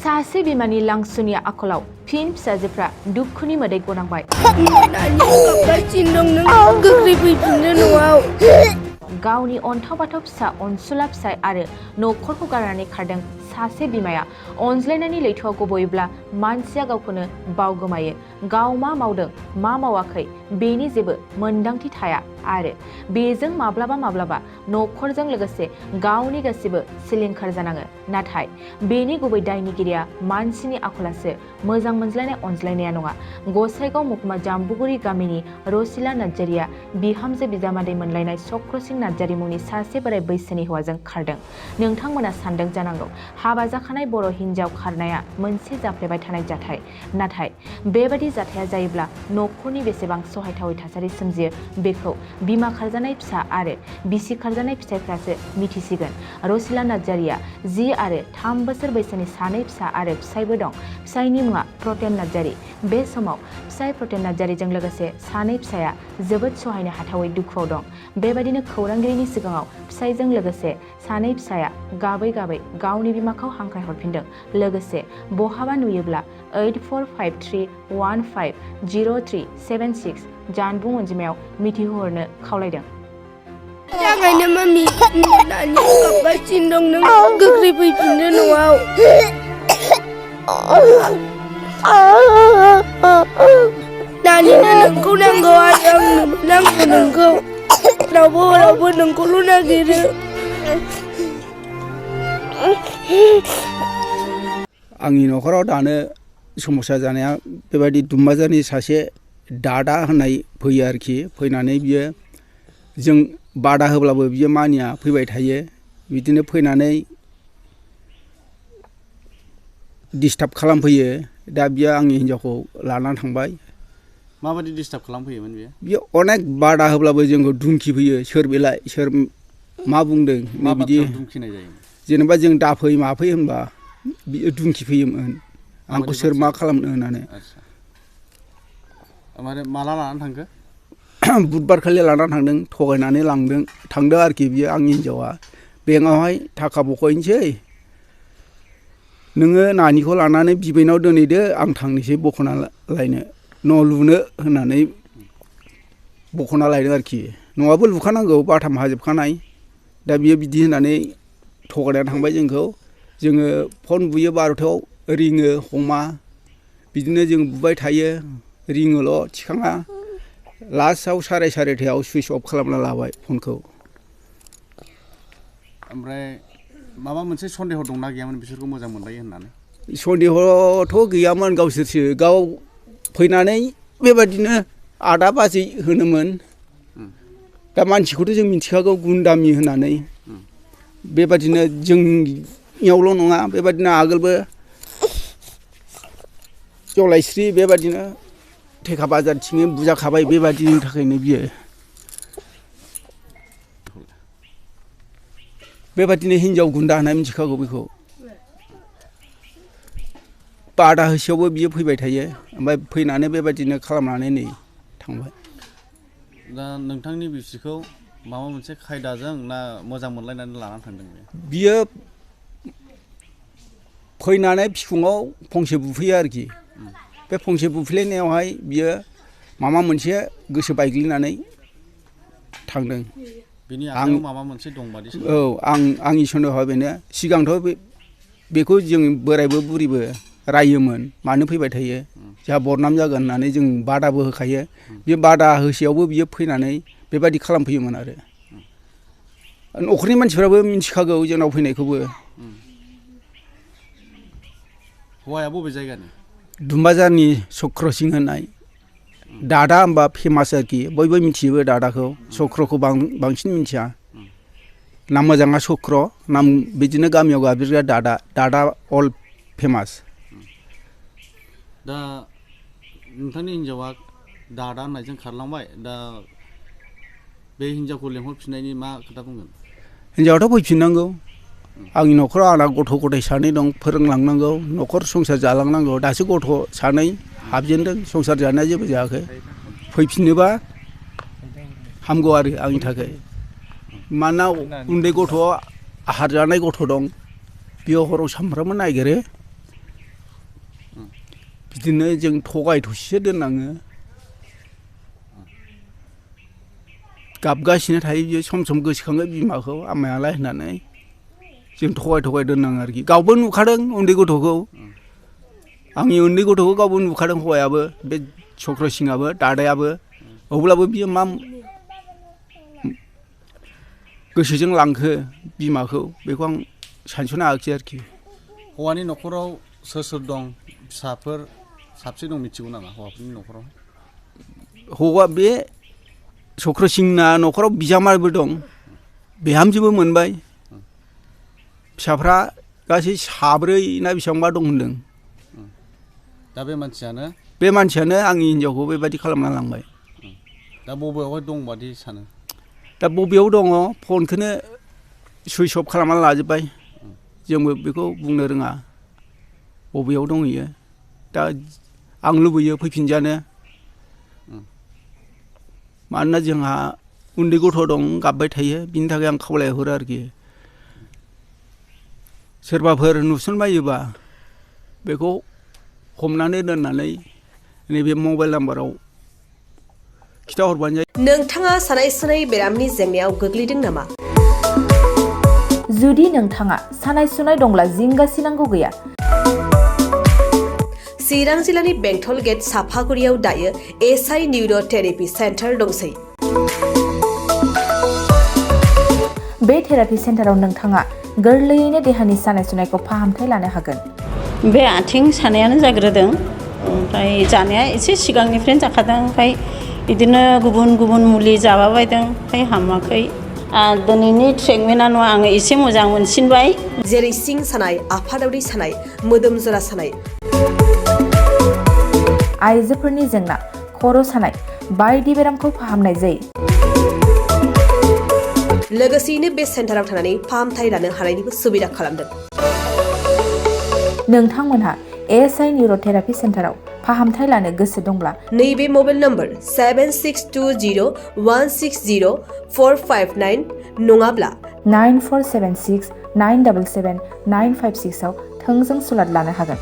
सासे बिमानि लांसुनि आखलआव फिन फिसाजोफ्रा दुखुनि मोदै गनांबाय। गावनि अन्थाव बाथाव फिसा अनसुला फिसाय आरो न'खरखौ गारनानै खारदों सासे बिमाया। अनज्लायनायनि लैथोआव गबयोब्ला मानसिया गावखौनो बावगोमायो। गाव मा मावदों मा मावाखै बेनि जेबो मोनदांथि थाया आरो बेजों माब्लाबा माब्लाबा न'खरजों लोगोसे गावनि गासिबो सिलिंखार जानाङो। नाथाय बेनि गुबै दायनिगिरिया मानसिनि आखलासो, मोजां मोनज्लायनाय अनज्लायनाया नङा। गसाइगाव महकुमा जाम्बुगुरि गामिनि रसिला नार्जारिया बिहामजो बिजामादै मोनलायनाय चक्रसिं नार्जारि मुंनि सासे बोराय बैसोनि हौवाजों खारदों। नोंथांमोना सानदों जानांगौ हाबा जाखानाय बर' हिन्जाव खारनाया मोनसे जाफ्लेबाय थानाय जाथाय। नाथाय बेबादि जाथाया जायोब्ला न'खरनि बेसेबां सहायथावै थासारि सोमजियो बेखौ बिमा खारजानाय फिसा आरो बिसि खारजानाय फिसायफ्रासो मिथिसिगोन। रसिला नार्जारिया 10 आरो 3 बोसोर बैसोनि सानै फिसा आरो फिसायबो दं। फिसायनि मुङा प्रतेम नार्जारि। बे समाव फिसाय प्रतेम नार्जारिजों लोगोसे सानै फिसाया जोबोद सहायनो हाथावै दुखुआव दं। बेबायदिनो खौरांगिरिनि सिगाङाव फिसायजों लोगोसे सानै फिसाया गाबै गाबै गावनि बिमाखौ हांख्राय हरफिनदों। लोगोसे बहाबा नुयोब्ला 8453150376 जानबुं अनजिमायाव मिथिहोहरनो खावलायदों। जागायनो मामि दानि गाबगासिनो दं, नों गोख्रै फैफिनदो न'आव। दानिनो नोंखौ नांगौ आरो आंनोबो नांगौ नोंखौ। रावबो नोंखौल' नागिरो। आंनि न'खराव दानो समस्या जानाया बेबायदि दुमबाजारनि सासे दादा होननाय फैयो आरोखि। फैनानै बियो जों बादा होब्लाबो बियो मानिया, फैबाय थायो। बिदिनो फैनानै डिस्टार्ब खालामफैयो। दा बियो आंनि हिन्जावखौ लानानै थांबाय। माबायदि डिस्टार्ब खालामफैयोमोन बियो? बियो अनेक बादा होब्लाबो जोंखौ धुमखि फैयो। सोर बेलाय, सोर मा बुंदों नै बिदि धुमखिनाय जायोमोन? जेनेबा जों दाफै माफै होनबा बियो धुमखि फैयोमोन आंखौ सोर मा खालामनो होननानै। ओमफ्राय माला लानानै थांखो? बुधबार खालि लानानै थांदों, थगायनानै थांदों आरोखि बियो आंनि हिन्जावा। बेंकआवहाय थाखा बख'हैनोसै, नोङो नानिखौ लानानै बिबैनाव दोनहैदो, आं थांनोसै बख'ना लायनो, न' लुनो होननानै बख'ना लायदों आरोखि। न'आबो लुखानांगौ, बाथाम हाजोबखानाय। दा बियो बिदि होननानै थगायनानै थांबाय जोंखौ। जोङो फन बुयो 12थायाव, रिङो हमा। बिदिनो जों बुबाय थायो, रिङोल' थिखाङा। लास्टआव 12:30 सुइस अफ खालामना लाबाय फनखौ। ओमफ्राय माबा मोनसे सन्देह दंना गैयामोन बिसोरखौ मोजां मोनलायो होननानै? सन्देहथ' गैयामोन, गावसोरसो गाव फैनानै बेबादिनो आदा बाजै होनोमोन। दा मानसिखौथ' जों मिथिखागौ गुन्दामि होननानै। बेबादिनो जोंनियावल' नङा, बेबादिनो आगोलबो जलायस्रि बेबादिनो थेखा बाजारथिङै बुजाखाबाय। बेबादिनि थाखायनो बियो बेबादिनो हिनजाव गुन्दा होनना मिथिखागौ बेखौ। बादा होसेयावबो बियो फैबाय थायो। ओमफ्राय फैनानै बेबादिनो खालामनानै नै थांबाय। दा नोंथांनि बिसिखौ माबा मोनसे खायदाजों ना मोजां मोनलायनानै लानानै थांदों बियो? फैनानै बिखुङाव फंसे बुफैयो आरोखि। बे फंसे बुफैलायनायावहाय बियो माबा मोनसे गोसो बायग्लिनानै थांदों। बेनि आखायाव माबा मोनसे दंबादि? औ, आंनि सन्देहआ बेनो। सिगांथ' बेखौ जों बोरायबो बुरिबो रायोमोन, मानो फैबाय थायो, जोंहा बदनाम जागोन होननानै जों बादाबो होखायो। बे बादा होसेयावबो बियो फैनानै बेबादि खालामफैयोमोन आरो। न'खरनि मानसिफ्राबो मिथिखागौ जोंनाव फैनायखौबो। हौवाया बबे जायगानि? दुमबाजारनि चक्रसिं होननाय। दादा होनबा फेमास आरोखि, बयबो मिथिजोबो दादाखौ। चक्रखौ बांसिन मिथिया। नाम मोजाङा चक्र, नाम बिदिनो गामियाव गाबज्रिग्रा दादा अल फेमास। दा नोंथांनि हिन्जावा दादा होननायजों खारलांबाय। दा बे हिन्जावखौ लेंहरफिननायनि मा खोथा बुंगोन? हिन्जावाथ' फैफिननांगौ। आंनि न'खराव आंना गथ' गथाय सानै दं, फोरोंलांनांगौ, न'खर संसार जालांनांगौ। दासो गथ' सानै हाबजेनदों, संसार जानाया जेबो जायाखै। फैफिनोबा हामगौ आरो आंनि थाखाय। मानोना उन्दै गथ', आहार जानाय गथ' दं, बियो हराव सामफ्रामबो नागिरो। बिदिनो जों थगाय थसिसो दोननाङो गाबगासिनो थायो बियो सम सम गोसोखाङो बिमाखौ आमायालाय होननानै जों थगाय थगाय दोननाङो आरोखि गावबो नुखादों उन्दै गथ'खौ आंनि उन्दै गथ'खौ गावबो नुखादों हौवायाबो बे चक्रसिंआबो दादायाबो अब्लाबो बियो मा गोसोजों लांखो बिमाखौ बेखौ आं सानस'नो हायाखिसै आरोखि हौवानि न'खराव सोर सोर दं फिसाफोर साबसे दं मिथिगौ नामा हौवाफोरनि न'खराव हौवा बे चक्रसिंना न'खराव बिजामादैबो दं बिहामजोबो मोनबाय फिसाफ्रा गासै 7 ना बेसेबांबा दं होनदों दा बे मानसियानो आंनि हिनजावखौ बेबायदि खालामना लांबाय दा बबेयावहाय दं बादि सानो दा बबेयाव दङ फनखौनो सुइस अफ खालामना लाजोब्बाय जोंबो बेखौ बुंनो रोङा बबेयाव दंहैयो दा आं लुबैयो फैफिनजानो मानोना जोंहा उन्दै गथ' दं गाबबाय थायो बिनि थाखाय आं खावलायहरो आरोखि सोरबाफोर नुसनबायोबा बेखौ हमनानै दोननानै नैबे मबाइल नाम्बाराव खिथाहरबानो जायो नोंथाङा सानाय सुनाय बेरामनि जेंनायाव गोग्लैदों नामा जुदि नोंथाङा सानाय सुनाय दंब्ला जिंगासिनांगौ गैया चिरां जिल्लानि बेंटल गेट साफागुरियाव दायो एसआइ निउर' थेरापि सेन्टार दंसै बे थेरापि सेन्टाराव नोंथाङा गोरलैयैनो देहानि सानाय सुनायखौ फाहामथाय लानो हागोन बे आथिं सानायानो जाग्रोदों ओमफ्राय जानाया एसे सिगांनिफ्रायनो जाखादों ओमफ्राय बिदिनो गुबुन गुबुन मुलि जाबाबायदों ओमफ्राय हामाखै दिनैनि ट्रिटमेन्टआ आङो एसे मोजां मोनसिनबाय जेरै सिं सानाय आफादावरि सानाय मोदोम जरा सानाय आइजोफोरनि जेंना खर' सानाय बायदि बेरामखौ फाहामनाय जायो लोगोसेयैनो बे सेन्टाराव थानानै फाहामथाय लानो हानायनिबो सुबिदा खालामदों नोंथांमोनहा एसआइ निउर' थेरापि सेन्टाराव फाहामथाय लानो गोसो दंब्ला नैबे मबाइल नम्बर 7620160459 नङाब्ला 9476977956 आव थोंजों सुलाद लानो हागोन